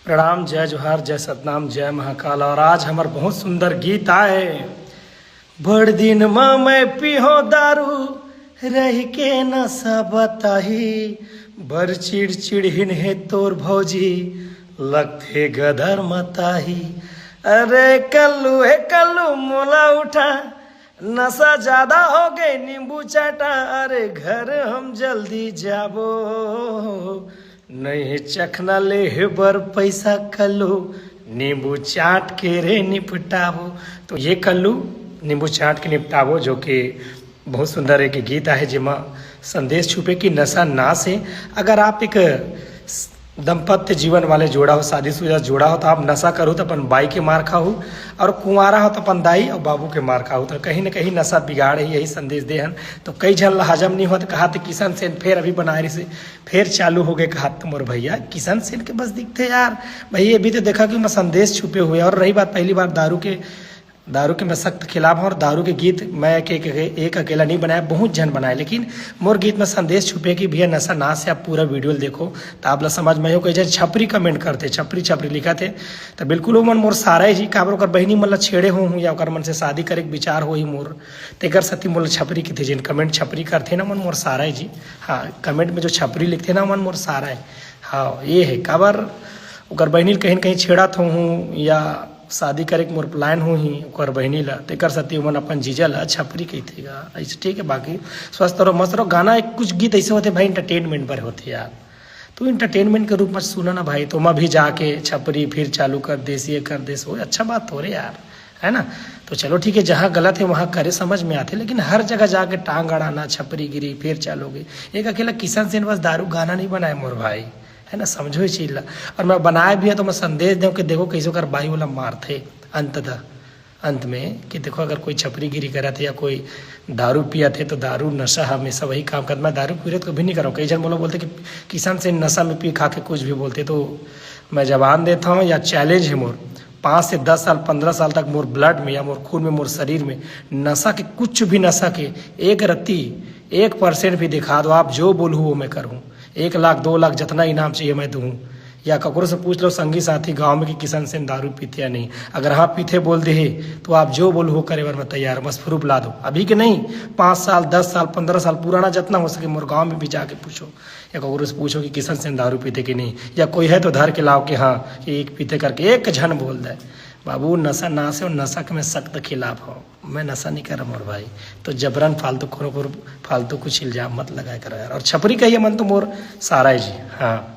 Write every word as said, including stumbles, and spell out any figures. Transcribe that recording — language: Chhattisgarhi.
प्रणाम, जय जोहार, जय सतनाम, जय महाकाल। और आज हमर बहुत सुंदर गीत आए। बड़ दिन म मैं पीहो दारू, रह के नशा बताही, बर चिड़चिड़हिन हे तोर भौजी, लगथे गदर मताही। अरे कल्लू, हे कल्लू, मोला उठा, नशा ज्यादा हो गए, नींबू चाटा, अरे घर हम जल्दी जाबो, नहीं चखना ले बर पैसा कल्लू, नींबू चाट के रे निपटाबो। तो ये कल्लू, नींबू चाट के निपटाबो, जो कि बहुत सुंदर एक गीत आहे, जेमा संदेश छुपे कि नशा नाश है। अगर आप एक दंपत्य जीवन वाले जोड़ा हो, शादीशुदा जोड़ा हो, तो आप नशा करो तो अपन बाई के मार खाहू, और कुंवारा हो तो अपन दाई और बाबू के मार खाहू। तो कहीं ना कहीं नशा बिगाड़ है, यही संदेश दे हन। तो कई झन ला हजम नहीं होत, कहा तो किशन सेन फेर अभी बनाए रहिसे, फेर चालू हो गए, कहा तो मोर भैया किशन सेन के बस दिखते यार। भैया ये भी तो देखा कि मैं संदेश छुपे हुए। और रही बात पहली बार दारू के, दारू के मैं सख्त खिलाफ हूँ, और दारू के गीत मैं एक, एक, एक अकेला नहीं बनाया, बहुत झन बनाए, लेकिन मोर गीत में संदेश छुपे कि भैया नशा नाश है। आप पूरा वीडियो देखो तो आप ला समझ में आयो। कई झन छपरी कमेंट करते, छपरी छपरी लिखा थे, तो बिल्कुल वो मन मोर सारा है जी। काबर ओकर बहिनी मन ला छेड़े हो हूँ या ओकर मन से शादी करे के विचार हो ही मोर, तेकर सती मोला छपरी किथे। जिन कमेंट छपरी करथे ना मन मोर सारा है जी। हाँ, कमेंट में जो छपरी लिखथे ना मन मोर सारा है। हाँ, ये है काबर ओकर बहिनी ल कहीं न कहीं छेड़त हो हूँ या शादी करे के मोर प्लान हो ही ओकर बहिनी ला, तेकर सती ओमन अपन जीजा ला छपरी कहिथे गा। ऐसे ठीक है, बाकी स्वस्थ रहो, मस्त रहो। गाना एक कुछ गीत ऐसे होते भाई, एंटरटेनमेंट पर होते यार। तो एंटरटेनमेंट के रूप में सुना ना भाई, तो मैं भी जाके छपरी फिर चालू कर देस, ये कर देस, वो अच्छा बात हो रे यार, है ना? तो चलो ठीक है, जहाँ गलत है वहाँ करे समझ में आते, लेकिन हर जगह जाके टांग अड़ाना, छपरी गिरी, फिर चालू गई। एक अकेला किशन सेन बस दारू गाना नहीं बनाए मोर भाई, है ना? समझो इस चीज ला। और मैं बनाए भी है तो मैं संदेश दें कि देखो कैसे ओकर बाई वाला मारथे अंततः अंत में कि देखो, अगर कोई छपरी गिरी करत है या कोई दारू पियत है, तो दारू नशा हमेशा वही काम करता। मैं दारू पी रहे तो कभी नहीं करूँ। कई जन बोलो बोलते कि किशन सेन नशा में पी खा के कुछ भी बोलते, तो मैं जवान देता हूँ या चैलेंज है मोर, पाँच से दस साल, पंद्रह साल तक मोर ब्लड में या मोर खून में, मोर शरीर में नशा के, कुछ भी नशा के एक रत्ती, एक परसेंट भी दिखा दो, आप जो बोलू वो मैं करूँ। एक लाख, दो लाख, जितना इनाम चाहिए मैं दूँ। या ककरो से पूछ लो संगी साथी गांव में कि किशन सेन दारू पीथे या नहीं, अगर हाँ पीथे बोल दे, तो आप जो बोलू वो करे बर मैं तैयार हूँ, बस प्रूफ ला दो। अभी के नहीं, पाँच साल, दस साल, पंद्रह साल पुराना, जितना हो सके मोर गांव में भी जाके पूछो, या ककरो से पूछो कि किशन सेन दारू पीथे कि नहीं, या कोई है तो धर के लाओ कि हाँ कि एक पीथे करके एक झन बोल दे। बाबू, नशा नाश है और नशा के मैं सख्त खिलाफ हूँ। मैं नशा नहीं कर रहा मोर भाई। तो जबरन फालतू कोनो को फालतू कुछ इल्जाम मत लगाया करो यार। और छपरी कहिए मन तो मोर सारा है जी। हाँ,